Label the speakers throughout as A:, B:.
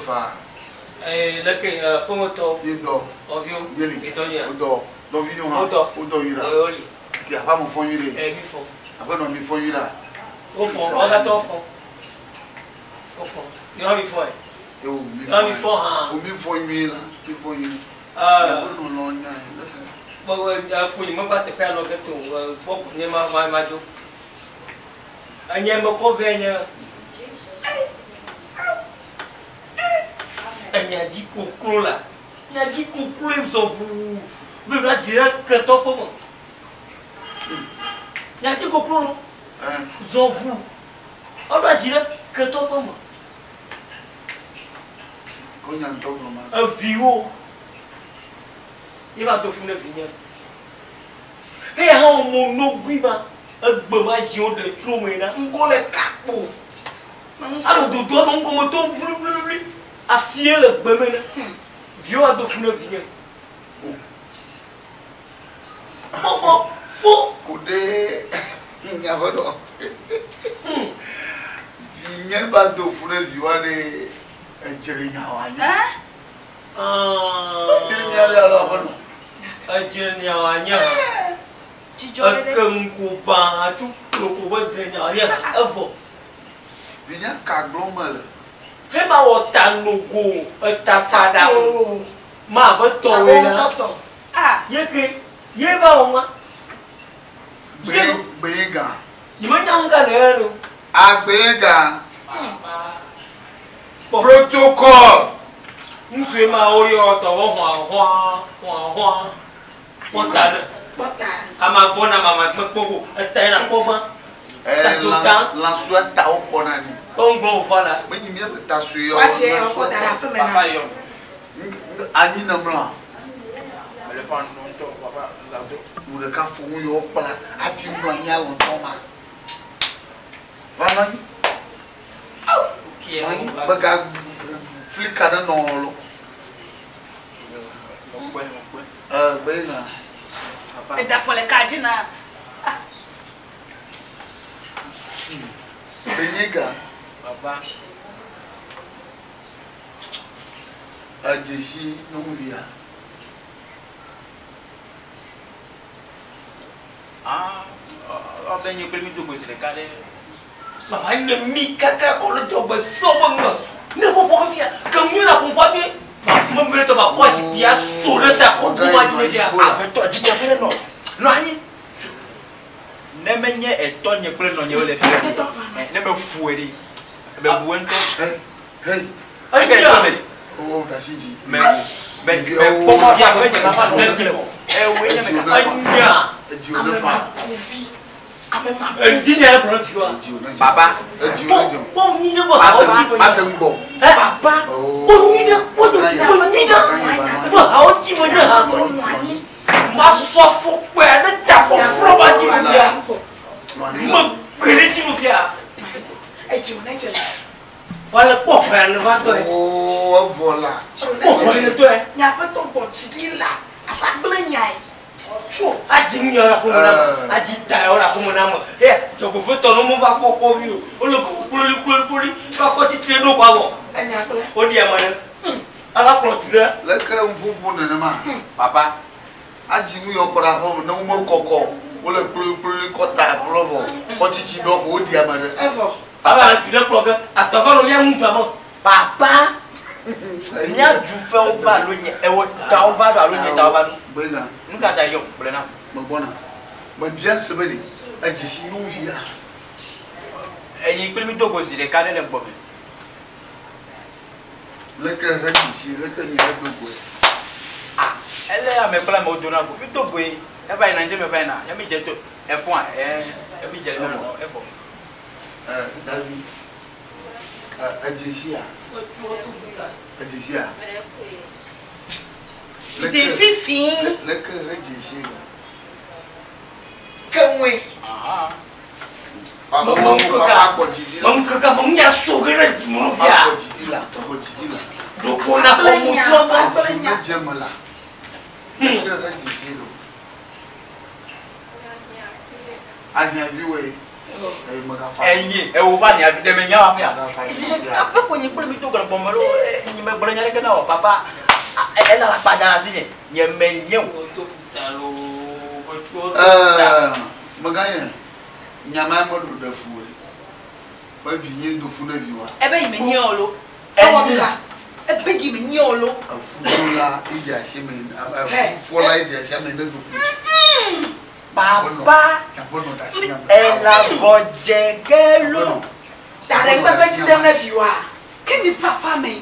A: faa.
B: Ee, leke ƒometɔwo.
A: Míedɔ.
B: Nɔviwo.
A: Míeli.
B: Miedɔ nyuia?
A: Wodɔ. Nɔvinyewo hã.
B: Wodɔ.
A: Wodɔ nyuie ɖa.
B: Ee, woli.
A: Ke aƒea me fɔ nyuie ɖe?
B: Ee, mífɔ.
A: Aƒenɔ mifɔ nyuie ɖa?
B: Wofɔ, wo katã wofɔ. Wofɔ. Miawo hã mifɔ ɛ?
A: Eo, mifɔ.
B: Miawo mifɔ hã.
A: O, mifɔ nyuie la, mifɔ nyuie.
B: Ee.
A: Aƒenɔ lɔ nya ye leke.
B: Kpɔ e, fu nye meva teƒea nɔ ge to o, kpɔ nye ma ma madzo. Enye mekɔ vɛ nye. Enya dzi koklo la, nya dzi kokloe zɔ ʋuu be va dzi ɖe ketɔ ƒe me. Nya dzi koklo lo zɔ ʋuu eɖo asi ɖe ketɔ ƒe me. Eviwo ye va do fu ne vinye. Eya hã wɔ mo nogui ma egbe ma zi woɖe tro me na.
C: Ŋgo le kakpo.
B: Alo dodoa nɔ ŋgɔme tom bliblimli afie le gbe me ne. Viwo ado fu ne vinye. Kpɔkpɔ kpɔ.
A: Ku ɖe nya ƒe dɔ. Vinye va do fu ne viwoa ɖe edzre nya wòanye. Edzre nya ɖe alo aƒenɔ.
B: Edzre nya wòanye hã. Eke ŋku bã tsu kploko be dzre nya wòanye hã evɔ.
A: Vinye ka gblɔm mele?
B: He ma wɔ ta nogo eta fa ɖa o. Ma abe tɔwoe na. Ye ke ye va wɔ ma.
A: Gbe gbe ga.
B: Nye me nya nu ka ne ya lo.
A: A gbe ga. Protocol.
B: Ŋusue ma wo yɔ tɔ wɔ hɔa hɔa hɔa hɔa. Kpɔ ta ɖe. Ama gbɔ na mama gbe kpɔ go. Eta yi na kpɔ gbã.
A: Lãsua tawo kpɔna ni.
B: Kpɔ ŋgblɔ wòva la.
A: Menyi míaƒe ta sue yɔ.
C: Woatsi eya kɔ da ɖe aƒeme na.
D: Papa yɔ.
A: Anyi ne mlɔa.
D: Mele fa nu ŋutɔ papa nzado.
A: Nu ɖeka fo ŋu yɔ kpla hafi mlɔ anyi alɔ ŋutɔ ma. Va nɔ anyi. Nɔ anyi mega fli ka ɖe nɔ lɔ.
D: Mekpɔe mekpɔe.
A: Ee gbe yi na.
D: Papa.
E: Eda fɔ le ka dzi na.
A: Benyiga.
D: Papa.
A: Edzesi nyɔnuvia.
D: Ah, ɔbɛ nye kple mi do go zi ɖeka ɖe.
B: Mava nye mi kaka kɔ ɖe dzɔgbe sɔ be ŋgɔ. Ne ƒoƒo ke fia, ke ŋu la ƒoƒo ade. Me me tɔ ba kɔ zikpuia so ɖe ta kɔ du ma dzi ne fia.
D: Aƒetɔ dzi nya ɖe nɔ. Nɔ anyi. Ne menye etɔ nye kple nɔnye wole fia. Ne me ƒoe ɖi. Me bu ŋutɔ.
A: Hey, hey.
B: Enya.
A: Oh, dasi dzi.
D: Me me me kpɔ ma fia be nye ma va nɔ kple. Ewoe nye me ka.
B: Enya.
A: Edzi wo ne fa.
C: Kuvi. Ame ma
B: Endi nya ɖe gblɔ fi wa.
A: Edzi wo ne dzi.
D: Papa.
A: Edzi wo ne dzi.
B: Kpɔ nyui ɖe be hawo dzi me.
A: Mase ŋgbɔ.
B: Papa. Kpɔ nyui ɖe kpɔ nyui ɖe be hawo dzi me ne ha. Masɔ afɔkpa ɖe ta kpɔkplɔ ba dzi me fia. Me gbe ɖe dzi me fia.
C: Edzi wo ne dze la.
B: Wale kpɔ xɔa ne va tɔe.
A: Oo, evɔ la.
B: Kpɔ xɔa ne tɔe.
C: Nye aƒetɔ gbɔ dzi ɖi la afa gblẽ nyae. Tso.
B: Adzi nu yɔ le aƒeme na me. Adzi ta yɔ le aƒeme na me. Eya dzɔgbevɔtɔ ne womeva kɔkɔ vi o. Wole kploli kploli kploli va kɔ tsitsi ɖo kɔ avɔ.
C: Enya gblẽ.
B: Woɖi ame ɖe. Ava kplɔ du ɖe.
A: Leke ŋuƒoƒo nenema.
D: Papa.
A: Adzi nu yɔ kɔ ɖe aƒeme ne womekɔkɔ o. Wole kploli kploli kɔ ta kplɔ vɔ. Kɔ tsitsi ɖo ko woɖi ame ɖe.
C: Evɔ.
B: Ava le du ɖe kplɔ ge. Atɔ va nɔ mía ŋu dua me.
D: Papa. Mía du fɛnwo va alo nye ewo tawo va ɖo alo nye tawo va ɖo.
A: Gbena.
D: Nu ka ta yɔ gblɔe nam.
A: Megbɔna. Mebia se be ɖe edzi si nyɔnuvia.
D: Enyi kple mi do go zi ɖeka ɖe le gbɔ me.
A: Leke he dzi si leke mi he do goe.
D: Ah, ele ame kple amewo dona go. Mi do goe. Eva yina ŋdze me va yina. Ya mi dze to efɔa eh emi dze le evɔ.
A: Eh, Davi. Edzi sia. Edzi sia.
E: Dzi fifi.
A: Leke he dzi si.
C: Ke ŋue.
D: Aha.
A: Papa papa gbɔ dzi ɖi la.
B: Mekaka me ŋunya so ge ɖe dzi me
A: Papa
B: fia.
A: gbɔ dzi ɖi la. Gbɔ dzi ɖi la.
B: Ɖoko na
C: Gblẽ
B: xɔ
C: nya,
B: mu trɔ
C: gblẽ nya.
A: Dzi me dze me la. Leke he dzi si lo. Ahiãviwoe. Eye megafa.
D: Enyi ewo va nya ɖe me nya wa fia.
A: Megafa
D: Zi
A: sia.
D: ɖeka pe ko nye kple mi to gɔlɔgbɔ me ɖo nye me gblɔ nya ɖeke na wò papa. Ela la kpa da ɖe asi nye. Nye me nye o.
A: Ɛɛ meganye nyama meɖo ɖe fu o. Be vi nye do fu ne vi wa.
E: Ebe yi me nye o lo.
C: Ewɔ nu ka?
E: Ebe yi me nye o lo.
A: Efu do la edze asi me efu fɔ la edze asi ame ne do fu.
D: Papa
A: Aƒenɔ ɖe asi na me.
D: ela gɔdze ge lo.
C: Ta ɖe ŋgbegbe dzi ɖem ne vi wa.
E: Ke mi papa me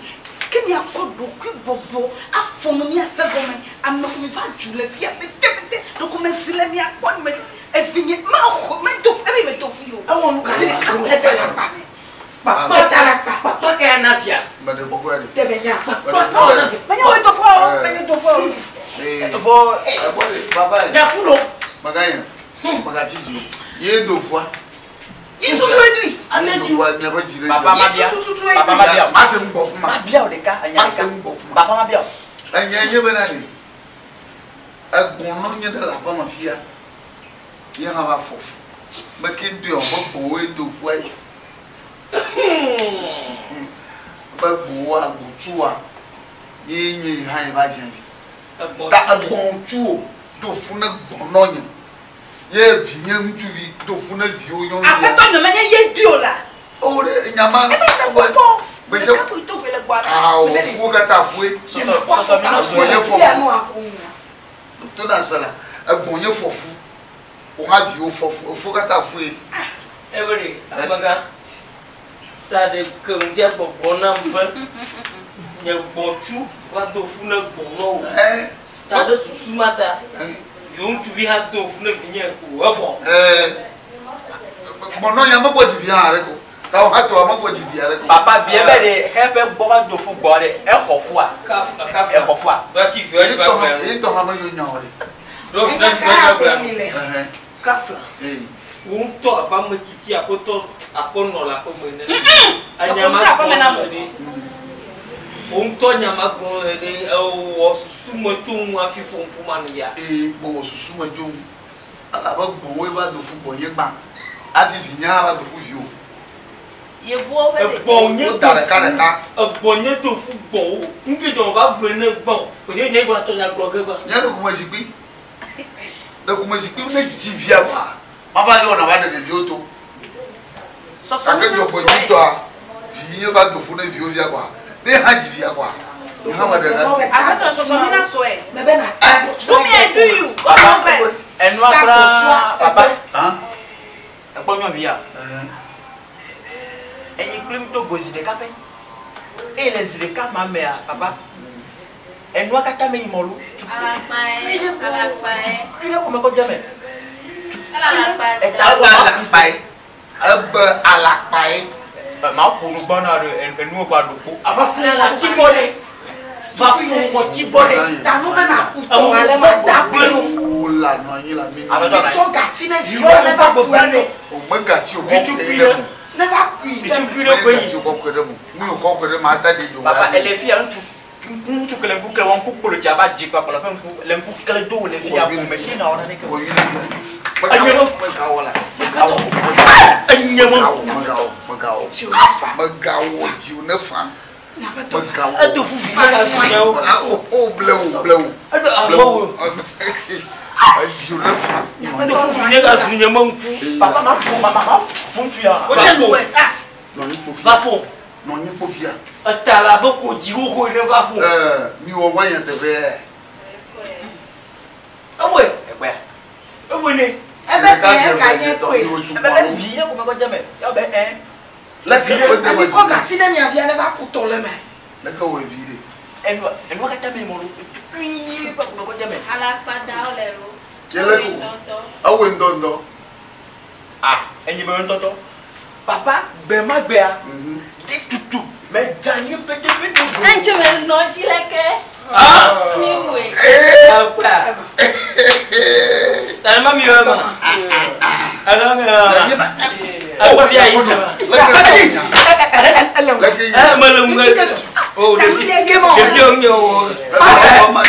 E: ke mi akɔ ɖokui bɔbɔ afɔ nu mi ase gɔme ame ko mi va dzu le fia pete pete ɖeko me zi le mia kpɔ me evi nye ma xɔ me do ebe yi me do fu yi o.
C: Ewɔ nu ka?
E: Zi ɖeka ko
C: Eta la kpa.
B: Papa
C: Eta la kpa.
B: papa ke ya na fia.
A: Meɖe kuku ɖe.
C: Ɖe be nya.
B: Papa wa na fia.
E: Menye wo do fu o menye do fu o.
A: Ee.
D: Vɔ
A: Ɛgbɔ de papa ye.
B: Nya fu lo.
A: Meganye. Megatsi dzi o. Ye do fua.
E: Yi tutu edui.
A: Ye do fua miaƒe dzi ɖe
D: Papa
A: dze.
D: ma bia.
E: Yi tutu tutu
D: Papa
E: edui.
D: ma bia o.
A: Mase nu gbɔ fu ma.
D: Ma bia o ɖeka enya
A: Mase
D: ɖeka.
A: nu gbɔ fu ma.
D: Papa ma bia o.
A: Enye nye bena ɖe egbɔnɔ nye ɖe le aƒeme fia ye hã va fɔ fu meke doe be gbɔwoe do fua yi be gbɔwoa gbɔtsuwa ye nye yi hã yi va dze vi ta egbɔtsuwo do fu ne gbɔnɔ nye ye vi nye ŋutsuvi do fu ne viwo nyɔnuvia
E: Aƒetɔ nye menye ye dui o la.
A: o ɖe nyama
E: Ebe yi me kpɔkpɔ.
A: Gbese-
E: Ɖeka ko yi do goe le gbɔa.
A: awɔ fuwo katã fue
D: Sɔsɔ sɔsɔ mi nɔ
A: Gbɔnye
D: sɔ.
A: fɔ
C: Fia nu aƒo ŋu.
A: to na se la egbɔnye fɔ fu wo hã viwo fɔ fu efuwo katã fue.
B: Ebe de amegã ta ɖe ke ŋutia gbɔgbɔ nam be nye gbɔ̃tsu va do fu ne gbɔ̃ nɔ o.
A: Ɛ
B: Ta ɖe susu ma ta
A: ɛ
B: viwo ŋutsuvi hã do fu ne vinye o evɔ.
A: Gbɔnɔ ya megbɔ dzi vi hã ɖe ko ta wo hã tɔ megbɔ dzi vi aɖe ko.
D: Papa bia be ɖe xeƒe gbɔ va do fu gbɔ ɖe exɔ fua.
B: Kafla kafla.
D: Exɔ fua.
B: Basi viwo
A: Eyi
B: va
A: tɔ hã
B: gblẽ.
A: eyi tɔ hã menyo nya o ɖe.
B: Ɖo
C: Enya
B: fi
C: ka
B: va
C: akplɔ
B: gblẽ.
C: mi le?
A: Ɛhɛn,
B: Kafla.
A: eyi.
B: Wo ŋutɔ abe ame tsitsi aƒetɔ aƒenɔ le aƒeme ene.
E: Aƒenɔ le aƒeme na mo.
B: ɖe. Wo ŋutɔ nyama gblɔ le ɖe ewɔ susu me tso ŋu hafi ƒo ŋku ma nu ya.
A: Ee gbɔwɔ susu me tso ŋu elabe gbɔwoe va do fu gbɔnye gbã hafi vinye hã va do fu viwo.
E: Yevuwo be ɖe.
B: Egbɔnye
A: Wo da ɖeka ɖeka.
B: Egbɔnye do fu gbɔwo. Ŋkedzɔ va gblɔe ne gbɔn. Kòtò nye gba tɔ nya gblɔ ge gba.
A: Nye ɖekume zikpui ɖekume zikpui ne dzi via wa mava yɔ na va ɖe ɖeviwo to.
E: Sɔsɔ
A: Gake
E: mi na
A: dzɔgbɔ
E: sɔe.
A: dzitɔa vinye va do fu ne viwo via kɔa ne hã dzi via kɔa nye hã me ɖe
C: Mɔ be ta
E: Aƒetɔ sɔsɔ mi na sɔe.
C: Me be na ta gbɔtsua.
E: Do me I do you. God no vex.
D: Enua
C: Ta
D: kura
C: gbɔtsua.
D: papa.
A: Hã?
D: Ekpɔ nyɔnuvia.
A: Ɛhɛn.
D: Enyi kple mi to go zi ɖeka pɛ. Eye le zi ɖeka ma mea papa. Enua katã me yi mɔlu.
F: Alakpae, alakpae,
D: Kui ɖe ko me kɔ dze me.
F: alakpae.
D: Eta
A: Ebe alakpae. Ebe alakpae.
D: Ma ƒo nu gbɔ na ɖe enuwo kɔ aɖo kpo.
B: Ava ƒo ŋɔti bɔ ɖe. Va ƒo ŋɔti bɔ ɖe.
C: Ta nu be na ku tɔ ale ma da
B: gblẽ nu.
A: Wola nɔ anyi le ami.
D: Aƒetɔ na
C: Tsɔ gatsi ne vi
B: Viwo
C: wa ne va
B: va
C: ku
B: gbegblẽ
C: ɛtɔ.
B: ɖe.
A: O megatsi o kɔ
B: Vitukui
A: koe ɖe
B: ɖe.
A: mo.
C: Ne va kui ɖe me.
B: Vitukui ɖe koe yi.
A: Megatsi o kɔ koe ɖe mo. Nu yio kɔ koe ɖe mo ata ɖi do.
D: Papa ele fia ŋutsu ŋutsu kele ŋku kele wɔn ŋku kpolo dza va dzi kpakpla ƒe ŋku le ŋku kele do wo le fia ko me si na wɔ naneke.
A: Wɔ yi ɖe fia. Megawɔ megawɔ la. Megawɔ
B: Enye me.
A: megawɔ megawɔ
C: Tsi o ne fa.
A: megawɔ dziwò ne fa.
C: Nyaƒetɔ.
A: Megawɔ.
B: Edo fu vi ne ka fi wo.
A: O blewu blewu.
B: Edo
A: Blewu.
B: amewo.
A: Dziwò ne fa.
B: Edo fu vi ne ka zu nye me ŋku.
D: Papa ma ƒo ma ma ma ƒo ŋutsu ya.
B: O tse no. Ah.
A: Nɔ anyi kpo
B: Va
A: fia.
B: ƒo.
A: Nɔ anyi kpo fia.
B: Eta la be ko dzi xoxo ne va ƒo.
A: Ɛɛ mi wɔ wanya teƒe.
B: Ewoe.
D: Ɛgbɛa.
B: Ewoe ne.
C: Ebe ke ka nye koe.
D: Ebe le vi ne ko me kɔ dze me. Yɔ be ɛ.
A: Leke wo de
C: Ami
A: me
C: kɔ
A: dzi.
C: gatsi ne mia via ne va ku tɔ le me.
A: Leke wo vi ɖe.
D: Enua enua katã me yi mɔlu. Tukui ƒe ko me kɔ dze me.
F: Alakpadawo le lo.
A: Yele ko.
F: Ŋutɔŋutɔ.
A: Ewoe ŋdɔŋdɔ.
D: Ah enyi be ŋutɔtɔ. Papa gbe ma gbea.
A: Mhm.
D: Ɖe tutu me dza anyi pete pete.
F: Ŋutsu me nɔ dzi leke.
B: Ah.
F: Mi wòe.
B: Akpa. Tani ma mi yɔ ma. Aga mi yɔ ma. Akpa bi ayi sɛ ma.
A: Leke
C: Ele ŋu.
A: leke yi.
B: Ɛ mele ŋu. O ɖevi.
C: Tanu ye ge mɔ.
B: Ɖevi wo nye o.
A: Leke wo ma